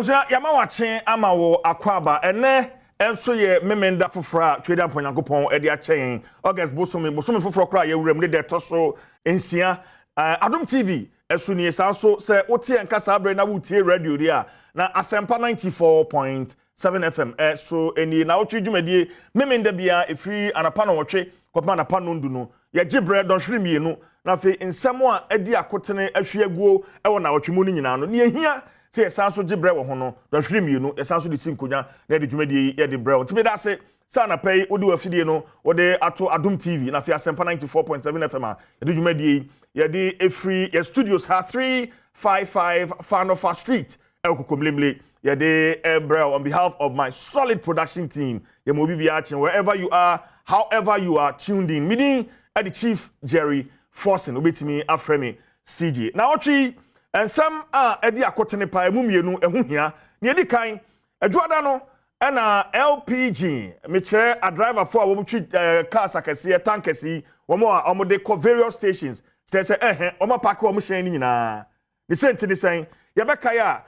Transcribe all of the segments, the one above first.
Abusua, yɛama wakye ama wo akɔ aba. Ɛnɛ nso yɛ Memenda foforɔ a Tweduampɔn Nyankopɔn de akyɛ yɛn, August bosome, bosome foforɔ koraa a yɛwura mu de deɛ ɛtɔ so 6. Adom TV ɛso nie. Saa nso sɛ wote yɛn nka saa berɛ na wotie radio deɛ a, na Asɛmpa 94.7 FM ɛso nie. Na wotwe dwumadie Memenda bia ɛfiri anapa 8 kɔpem anapa 10 no, yɛgye berɛ dɔnhwere 2 na afei nsɛm a ɛdi akotene ahwie aguo ɛwɔ nawɔtwe mu no nyinaa no, ne yɛhia sɛ yɛsan so gye berɛ wɔ ho no, dɔnhwere 2 yɛsan so de si nkonnwa na yɛde dwumadie yi yɛde brɛ wo. Nti meda ase sɛ anapa yi wode w'afidie no wode ato Adom TV na afei Asɛmpa 94.7 FM a yɛde dwumadie yi yɛde ɛfiri yɛ studios ha, 355 Fanofa Street, ɛwɔ Kokomlemle, yɛde ɛbrɛ. On behalf of my solid production team, yɛma obi biara kyen wherever you are, however you are tuned in. Medin ɛde Chief Jerry Forson, wobɛtumi afrɛ me CJ. Na ɔtwe nsɛm a ɛde akotene pa emu mmienu ɛho hia. Nea ɛdi kan, Adwuada no ɛna LPG, mekyerɛ adriverfoɔ a wɔn twi cars akɛseɛ, tankers yi, wɔn a wɔde kɔ various stations, kyerɛ sɛ ɛhɛn wɔn apark wɔn hyɛn no nyinaa. Ne sɛnti ne sɛn? Yɛbɛkae a,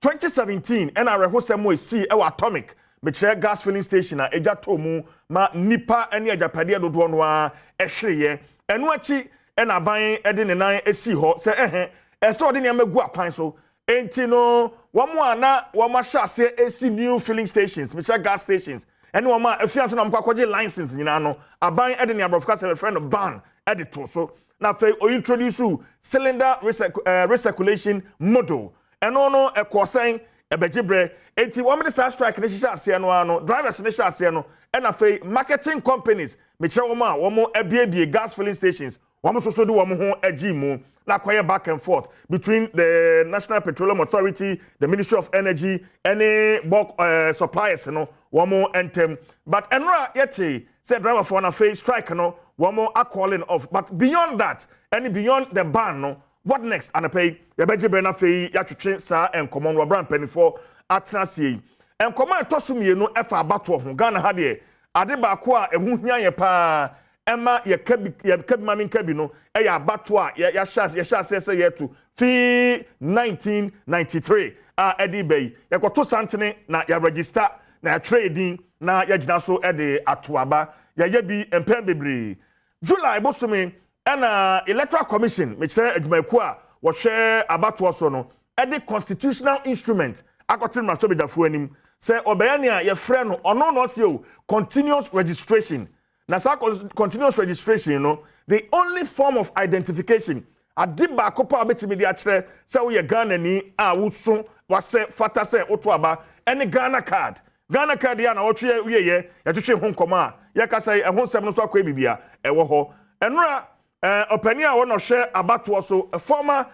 2017 ɛna awerɛhosɛm a esi ɛwɔ Atomic, mekyerɛ gas filling station a egya tɔ mu ma nipa ne agyapadeɛ dodoɔ no ara ɛhwereɛ. Ɛno akyi ɛna aban ɛde ne nan esi hɔ sɛ ɛhɛn ɛsɛ ɔde nneɛma gu akwan so. Enti no, wɔn a na wɔn ahyɛ aseɛ esi new filling stations, mekyerɛ gas stations, ɛne wɔn a efi na wɔn akɔ akɔgye license nyinaa no, aban ɛde ne aborɔfo kasa yɛfrɛ no ban ɛde to so. Na afei o introduce cylinder recirculation model. Ɛno no ɛkɔ sɛn? Ɛbɛgye brɛ. Eti wɔn de saa strike ne hyehyɛ aseɛ no ara no, drivers ne hyɛ aseɛ no, ɛna afei marketing companies, mekyerɛ wɔn a wɔn abiebie gas filling stations, wɔn nso so de wɔn ho agyi mu na akɔyɛ back and forth between the National Petroleum Authority, the Ministry of Energy, ɛne bulk suppliers no wɔn ntɛm. But ɛnora yɛte sɛ driverfoɔ no afei strike no wɔn are calling off. But beyond that, ɛne beyond the ban no, what next? Anapa yi yɛbɛgye bɛn na afei yɛatwetwe saa nkɔmɔ no wɔbra mpanimfoɔ atena aseɛ yi. Nkɔmɔ a ɛtɔ so mmienu ɛfa abatoɔ ho. Ghana ha deɛ, ade baako a ɛho hia yɛ paa ɛma yɛka bi, yɛka bi ma mi nka bi no, ɛyɛ abatoɔ a yɛhyɛ aseɛ sɛ yɛto fii 1993 a ɛde ba yi. Yɛkɔto santene na yɛregister na yɛatwerɛ yɛ din na yɛgyina so ɛde ato aba. Yɛyɛ bi mpɛn bebree. July bosome ɛna Electoral Commission, mekyerɛ adwumayɛkuo a wɔhwɛ abatoɔ so no, ɛde constitutional instrument akɔte mmarahyɛbadwafoɔ anim sɛ ɔbɛyɛ nea yɛfrɛ no, ɔno na ɔse o, continuous registration. Na saa continuous registration no, the only form of identification, ade baako pa a wobɛtumi de akyerɛ sɛ woyɛ Ghanani a woso wasɛ fata sɛ woto aba, ɛne Ghana Card. Ghana Card yi a na wɔtwe wieyɛ, yɛtwetwe ho nkɔmɔ a yɛkasa yi, ɛho nsɛm no nso akɔ bibia ɛwɔ hɔ. Ɛnora ɔpanin a wɔn ɔhwɛ abatoɔ so, former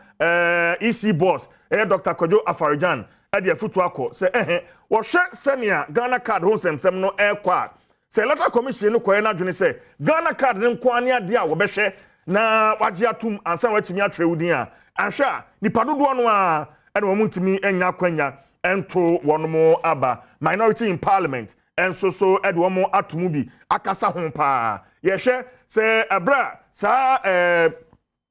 EC boss, ɛyɛ Dr Kwadwo Afari-Gyan, ɛde afutu akɔ sɛ ɛhɛn wɔhwɛ sɛnea Ghana Card ho nsɛmsɛm no ɛrekɔ a, sɛ Electoral Commission no kɔɛ n'adwene sɛ Ghana Card ne nko ne adeɛ a wɔbɛhwɛ na wagye atum ansa na watumi atwerɛ wo din a, ahwɛ a nipa dodoɔ no a ɛna wɔn ntumi nya akwanya ɛnto wɔn mo aba. Minority in Parliament ɛnso so ɛde wɔn ato mu bi akasa ho paa. Yɛhwɛ sɛ ɛbrɛ a saa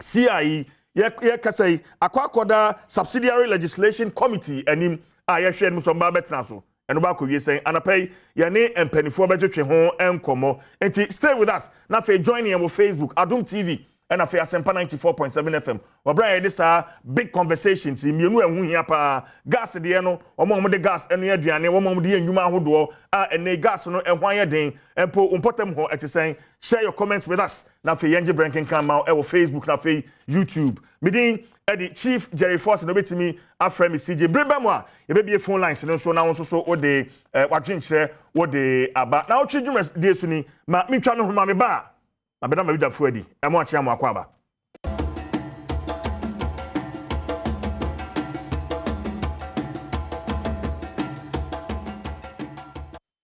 CI yi yɛkasa yi akɔ akɔda Subsidiary Legislation Committee anim a yɛhwɛ anim sɛ ɔmbaa bɛtena so, ɛno ba akɔwie sɛn? Anapa yi yɛne mpanimfoɔ bɛtwetwe ho nkɔmmɔ, nti stay with us na afei join yɛn wɔ Facebook, Adom TV, ɛna afei Asɛmpa 94.7 FM. Wɔbrɛ a yɛde saa big conversations yi mmienu a ɛho hia paa, gas deɛ no, wɔn a wɔde gas ɛno aduane, wɔn a wɔde yɛ nnwuma ahodoɔ a ɛnɛ gas no ɛho ayɛ den mpo, mpɔtam hɔ ɛte sɛn? Share your comments with us na afei yɛn gye brɛ nkenkan ma ɛwɔ Facebook na afei YouTube. Medin ɛde Chief Jerry Force na obetumi afrɛ me CJ. Bere bɛ mu a yɛbɛbie phone lines no nso na wɔn nso so wɔde wadwenkyerɛ wɔde aba na wɔtwe dwumadie so ni. Ma mentwa me ho ma me ba a mabɛda ma bidafo adi ɛmo akyea mo akɔ aba.